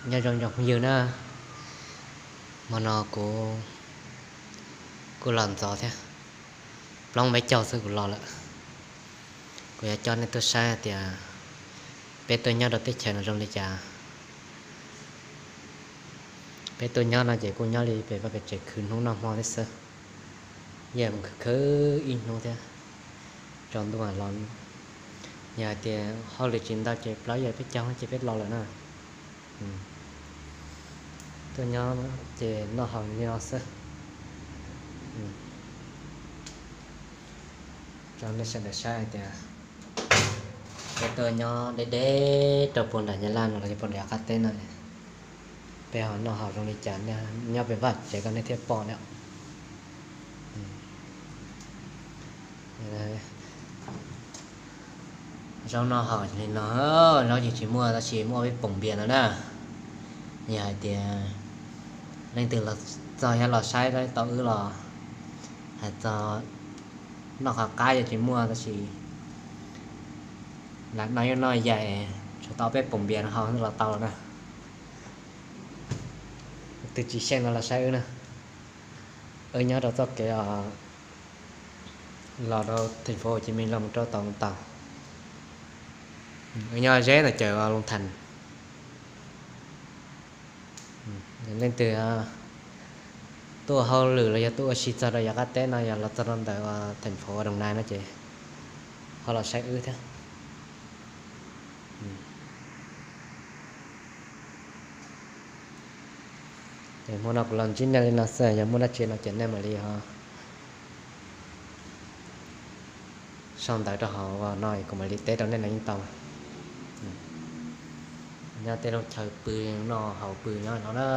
Nyob zoo tsoom phooj ywg na, hmo no kuv kuj los ntxov thiab, plaub moos peb caug xwb kuv los lawm. Kuv yuav coj nej tuaj saib hais tias peb tuaj nyob rau teb chaws no zoo li cas. Peb tuaj nyob no ces kuj nyob li pem vaj pem tsev khwv hnub noj hmo thiab xwb. Yog mus khwv khwv ib hnub thiab tsaus ntuj los. Yog hais tias hauj lwm tsis ntau ces plaub yog peb caug ces peb los lawm na. Tuaj nyob ces noj haus li no xwb. Rau nej sawv daws saib hais tias peb tuaj nyob deb deb rau puag nram Nyab Laj no los yog puag nram qab teb no, peb ho noj haus zoo li cas, nyob pem vaj tsev kom nej thiaj pom na. Zaub noj haus li no, zaub ces tsis muaj tab sis muaj peb poom npias no na. Yog hais tias leej twg los txog yog los saib tau wb los hais txog noj qhov qab yog tsis muaj tab sis lam noj yuav noj yaim, tshuav tau peb poom npias no haus los tau los na. Tus tsis xyeej no los saib wb na. Wb nyob rau txoj kev los rau thành phố Hồ Chí Minh los mus rau tau taus. Wb nyob ze ntawm cawm Long Thành. Leej twg tuaj ua hauj lwm los yog tuaj ua si txog rau yav qab teb no yog los txog rau ntawm thành phố Đồng Nai no ces ho los saib wb thiab. Ces hmo no kuv los ntsib nej li no xwb, yog muaj dab tsi no ces nej mam li ho sau ntawv rau hauv no kuv mam li teb rau nej no yeej tau. Nyob tej lub chaw pw noj haus pw nyob no na.